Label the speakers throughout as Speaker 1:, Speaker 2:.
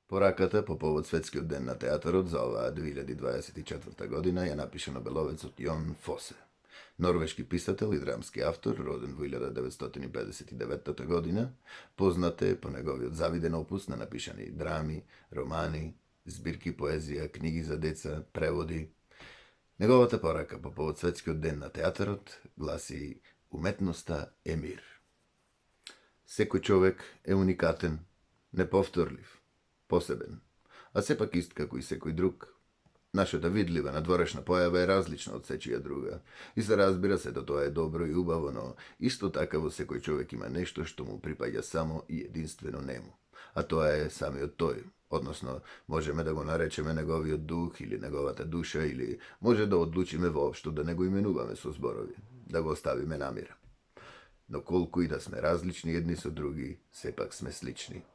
Speaker 1: Пораката по повод Светскиот ден на театарот за оваа 2024 година ја напиша нобеловецот Јон Фосе. Норвешки писател и драмски автор, роден во 1959 година, познат е по неговиот завиден опус на напишани драми, романи, збирки поезија, книги за деца, преводи. Неговата порака по повод Светскиот ден на театарот гласи: "Уметноста е мир." Секој човек е уникатен, неповторлив, посебен, а сепак ист како и секој друг. Нашата видлива надворешна појава е различна од сечија друга и се разбира се да тоа е добро и убаво, но исто така во секој човек има нешто што му припаѓа само и единствено нему, а тоа е самиот тој, односно можеме да го наречеме неговиот дух или неговата душа, или може да одлучиме воопшто да не го именуваме со зборови, да го оставиме на мира. Но колку и да сме различни едни со други, сепак сме слични.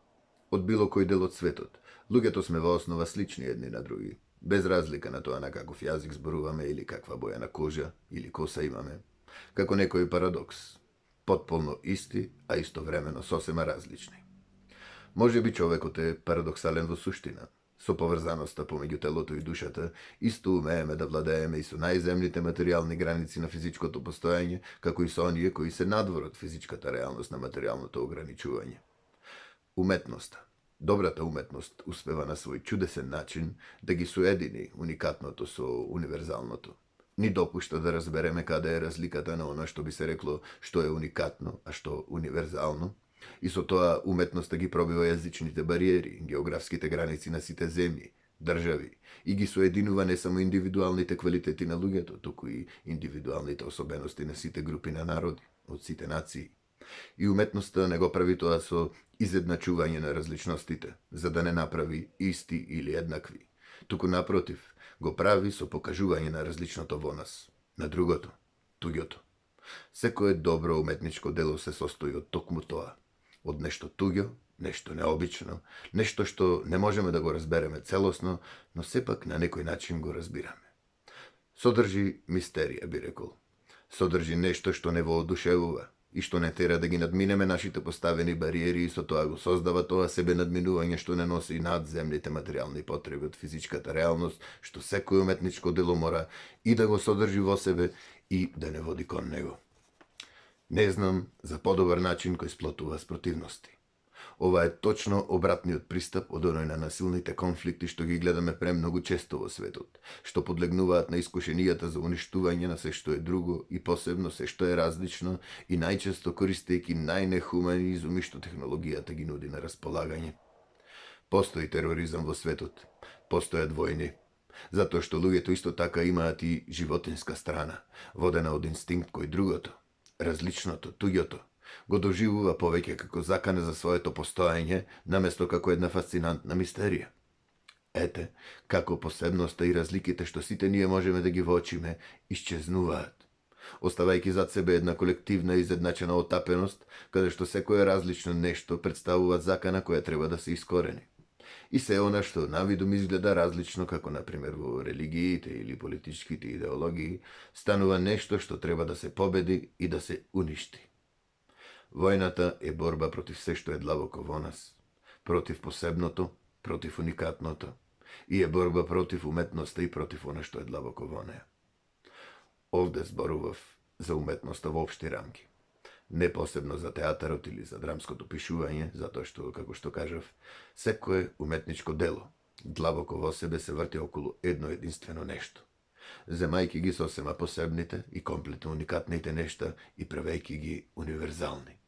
Speaker 1: Од било кој дел од светот, луѓето сме во основа слични едни на други, без разлика на тоа на каков јазик зборуваме или каква боја на кожа или коса имаме. Како некој парадокс, потполно исти, а истовремено сосема различни. Може би човекот е парадоксален во суштина. Со поврзаноста помеѓу телото и душата, исто умееме да владееме и со најземните материјални граници на физичкото постоење, како и со оние кои се надвор од физичката реалност на материјалното ограничување. Уметноста, добрата уметност, успева на свој чудесен начин да ги соедини уникатното со универзалното. Ни допушта да разбереме каде е разликата на она што би се рекло што е уникатно, а што универзално, и со тоа уметноста ги пробива јазичните бариери, географските граници на сите земји, држави, и ги соединува не само индивидуалните квалитети на луѓето, туку и индивидуалните особености на сите групи на народи, од сите нации. И уметноста не го прави тоа со изедначување на различностите, за да не направи исти или еднакви. Туку напротив, го прави со покажување на различното во нас, на другото, туѓото. Секое добро уметничко дело се состои од токму тоа, од нешто туѓо, нешто необично, нешто што не можеме да го разбереме целосно, но сепак на некој начин го разбираме. Содржи мистерија, би рекол. Содржи нешто што не воодушевува и што не тера да ги надминеме нашите поставени бариери, и со тоа го создава тоа себе надминување што не носи надземните материјални потреби од физичката реалност, што секој уметничко дело мора и да го содржи во себе и да не води кон него. Не знам за подобар начин кој сплотува спротивности. Ова е точно обратниот пристап од оној на насилните конфликти што ги гледаме премногу често во светот, што подлегнуваат на искушенијата за уништување на се што е друго и посебно се што е различно, и најчесто користејќи најнехумани изуми што технологијата ги нуди на располагање. Постои тероризам во светот, постојат војни, затоа што луѓето исто така имаат и животинска страна, водена од инстинкт кој другото, различното, туѓото, го доживува повеќе како закана за своето постоење, наместо како една фасцинантна мистерија. Ете, како посебноста и разликите што сите ние можеме да ги воочиме, исчезнуваат, оставајќи зад себе една колективна изедначена отапеност, каде што секое различно нешто представува закана која треба да се искорени. И се она што навидум изгледа различно, како например во религиите или политичките идеологии, станува нешто што треба да се победи и да се уништи. Војната е борба против се што е длабоко во нас, против посебното, против уникатното, и е борба против уметноста и против она што е длабоко во неја. Овде зборував за уметноста во општи рамки, не посебно за театарот или за драмското пишување, затоа што, како што кажав, секое уметничко дело длабоко во себе се врти околу едно единствено нешто, земајќи ги сосема посебните и комплетно уникатните нешта и правејќи ги универзални.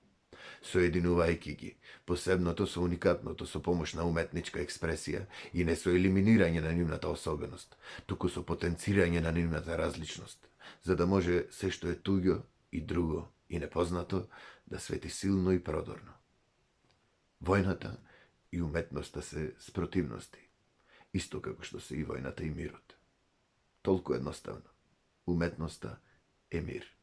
Speaker 1: Соединувајќи ги, посебното со уникатното со помош на уметничка експресија и не со елиминирање на нивната особеност, туку со потенцирање на нивната различност, за да може се што е туѓо и друго и непознато да свети силно и продорно. Војната и уметноста се спротивности, исто како што се и војната и мирот. Толку едноставно. Уметноста е мир.